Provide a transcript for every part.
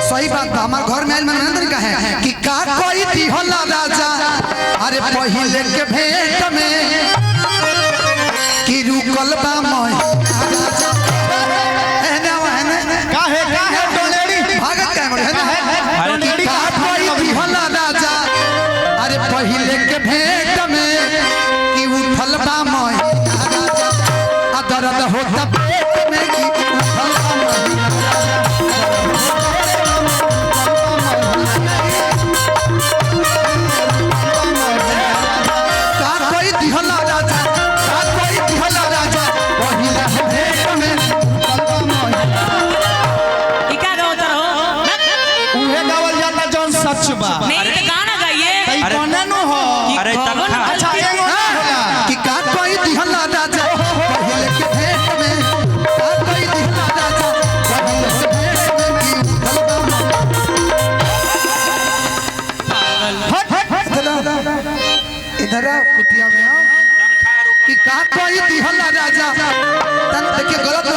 सही बात बा। हमार घर में आइल मन का है कि का कोई दिहला राजा, अरे पहिले के भेंट में कि रुकल बा महीना राजा। एने आओ, एने काहे काहे डोलेड़ी भागत काहे बड़े, एने डोलेड़ी का कोई दिहला राजा, अरे पहिले के भेंट में कि उठल बा महीना राजा, आ दर्द होता पेट में कि उठल बा महीना राजा। का कोई दिहला राजा, का कोई दिहला राजा, पहिले के भेंट में उठल बा महीना। ई का गावत रहो? उहे गावल जाता जौन सच बा। नहीं तो गाना गाइए। तई कोने नु हो। अरे तनखा अच्छा एगो ना होला। कि का कोई दिहला राजा पहिले के भेंट में, का कोई दिहला राजा पहिले के भेंट में कि उठल बा महीना। हट हट हट। इधर आओ, कुटिया में आओ। कि का कोई दिहला राजा, तन देखिए गलत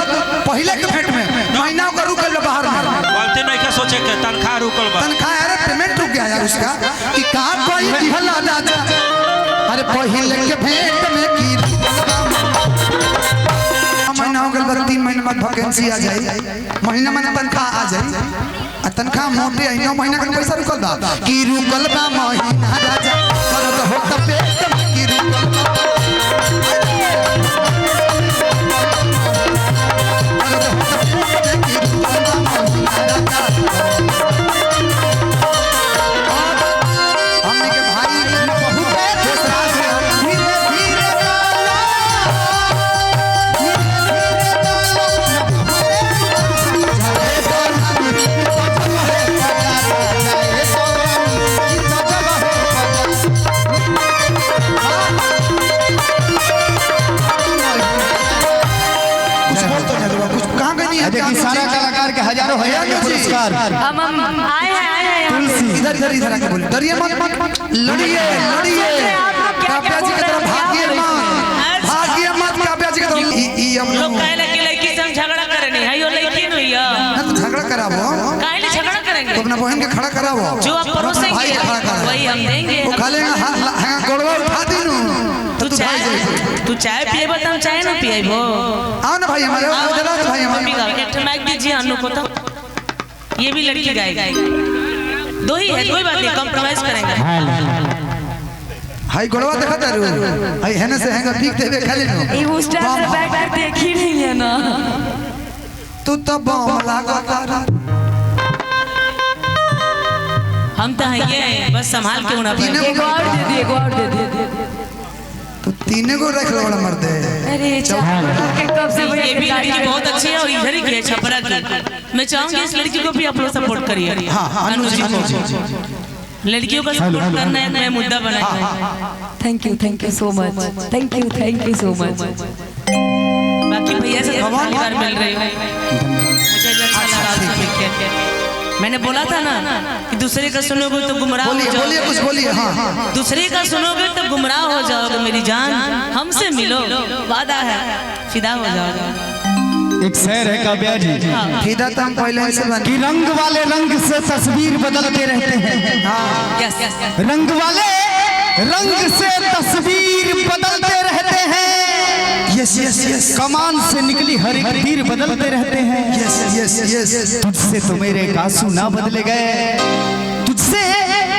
पहले के भेंट में महीना का रुकल बाहर में गलती नहीं के सोचे के तनखा रुकल बा। तनख्वाह, अरे पेमेंट रुक गया यार उसका। कि का कोई दिहला राजा, अरे पहले के भेंट में की रुकल बा महीना हो गल बा, 3 महीना बाद वैकेंसी आ जाई, महीना में तनख्वाह आ जाई, आ तनख्वाह मोटे आई, 9 महीना का पैसा रुकल बा। कि रुकल बा महीना राजा, दर्द होता पेट में कि रुकल बा, दर्द होता पेट में कि रुकल बा महीना राजा। और हमने के भाई बहुत देशराज हैं। धीरे धीरे डाला, धीरे धीरे डाला, जाए दौरानी, ई तो जगह है बजा। कुछ बोल तो नहीं दो, कुछ कहाँ गई नहीं है। देखिए सारा कलाकार के हजारों हजार के पुरस्कार। हम आए हैं, आए हैं यहाँ पे। इधर इधर इधर आके बोलिए, डरिए मत, लड़िए लड़िए। आप लोग क्या क्या काव्या जी बोल की रहे तरफ हैं, क्या भागिए बोल रहे मत, हैं? भागिए मत काव्या जी की तरफ। ई ई हम लोग कहे कि लड़की से हम झगड़ा करेंगे, है यो लड़की नहीं है। ना तो झगड़ा करावो, काहे ले झगड़ा करेंगे? तो अपना बहन के खड़ा करावो, जो आप और अपना भाई परोसेंगे के खड़ा करावो। वही हम देंगे। वो खाले हाथ हाँ गोड़वा उठा दीनू तो तू तू भाई चाय जाए। तू चाय पिएबो तो हम चाय ना पिएबो। आओ ना भाई हमारे, आओ इधर आओ तो भाई हम भी हमारे। गाओ। एक ठो माइक दीजिए अनु को, तो ये भी लड़की गाएगी। दो ही है, कोई बात नहीं, कॉम्प्रोमाइज करेंगे। हाई गोड़वा देखा तारू, हाई हेने से हेंगा पीक देवे खाली नु। ये उस टाइम से बम। बैठ कर देखी नहीं है ना। तू तो बम लागता। हम तो हैं ये, बस संभाल के होना तीनों पड़ेगा। एगो और दे दिए, एगो और दे दिए। तू तीने को रख लो बड़ा मर्द है। अरे चार के कब से भैया ये भी लड़की बहुत अच्छी है और इधर ही की है, छपरा की। मैं चाहूंगी इस लड़की को भी आप लोग सपोर्ट करिए। हाँ हाँ अनु अनु जी जी, को। अनु जी। लड़कियों का सपोर्ट करना एक नया मुद्दा बनाया है। Thank you, thank you so much, thank you, thank you so much. बाकी भैया से तो पहली बार मिल रही हूँ, मुझे भी अच्छा लगा आपसे मिलके। मैंने बोला था ना कि दूसरे का सुनोगे तो गुमराह हो बोलिए बोलिए जाओगे। कुछ बोलिए। हाँ हाँ दूसरे का सुनोगे तो गुमराह हो जाओगे मेरी जान, हमसे मिलो, वादा है, फिदा हो जाओगे। एक शेर है काव्या जी फिदा तो हम पहले ही से बन। कि रंग वाले रंग से तस्वीर बदलते रहते हैं। यस यस रंग वाले रंग से तस्वीर बदलते रहते हैं। यस यस यस कमान से निकली हर एक तीर बदलते रहते हैं। यस यस यस तुझसे तो मेरे आंसू ना बदले गए, तुझसे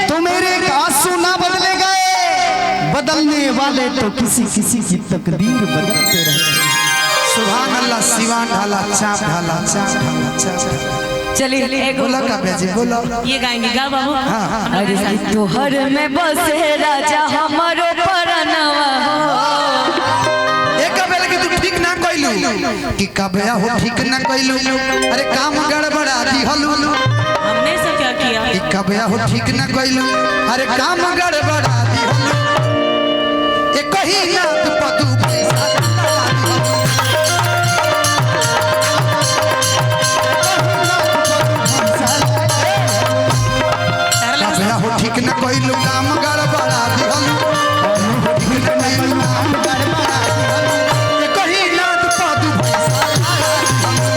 तो मेरे आंसू ना बदले गए, बदलने वाले तो किसी किसी की तकदीर बदलते रहते हैं। सुभान अल्लाह। सिवान ढाला चाप ढाला चाप ढाला चाप ढाला। चलिए एगो बोला काव्या जी बोला। ये गाएंगे, गा बाबू। हाँ अरे तोहर में बसे राजा हमारो परनवा हो। एक काव्या लगी तू ठीक ना कइलू, कि काव्या हो ठीक ना कइलू, अरे काम गड़बड़ा दिहलू। हमने से क्या किया? कि काव्या हो ठीक ना कइलू, अरे काम गड़बड़ा दिहलू। एक ही नात पदू पैसा लगा दिहलू। काव्या हो ठीक ना कइलू, काम गड़बड़ा दिहलू। ठीक ना कइलू, काम गड़बड़ा दिहलू। एक ही नात पदू पैसा लगा दिहलू।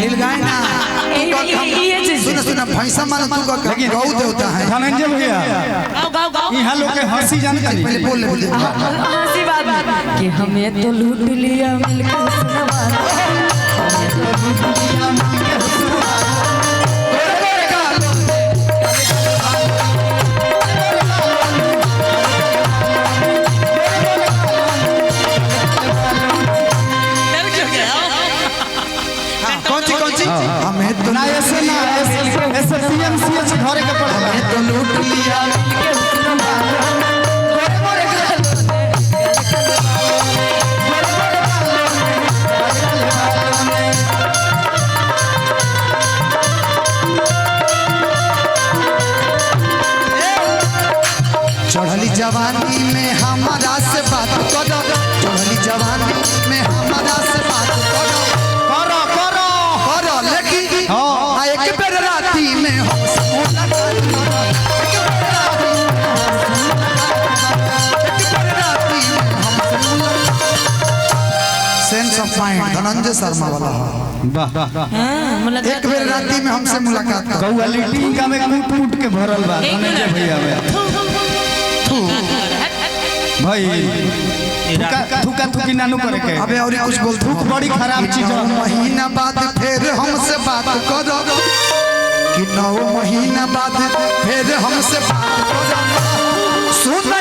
नीलगाय ना तू कह के ये चीज। सुन सुन भैंसा मानो तू कह के लेकिन गौ देवता है। धनंजय भैया, गाओ गाओ गाओ। यहाँ लोग के हंसी जानकारी पहले बोल ले बोल ले। हंसी बात कि हमें तो लूट लिया मिलकर हुस्न वाला। हमें तो लूट लिया मिलकर हुस्न वाला। गोरे गोरे गालों डर क्यों गया? हाँ, कौन सी कौन सी? हमें तो ना ऐसे ना ऐसे ऐसे पीएमसीएच घरे के पड़ेला। हमें तो लूट लिया मिलकर हुस्न वाला। गोरे गोरे गालों चढ़ली जवानी में हमारा से बात करो, चढ़ली जवानी में हमारा से बात करो, करो करो करो लेकिन हाँ। आ एक बेर राती में हमसे मुलाकात करो, एक बेर राती में हमसे मुलाकात करो, एक बेर राती में हमसे मुलाकात। Sense of mind Dhananjay Sharma वाला है। वाह वाह। हाँ, मुलाकात एक बेर राती में हमसे मुलाकात करो। क्वालिटी का में कूट कूट के भरल बा एक धनंजय मिनट। भैया में। थू, थू। भाई थूका थूका थूकी नानू करे के। अबे और कुछ बोल। थूक बड़ी खराब चीज 9 है। महीना बाद फिर हमसे बात करो, कि 9 महीना बाद फिर हमसे बात करो। सुन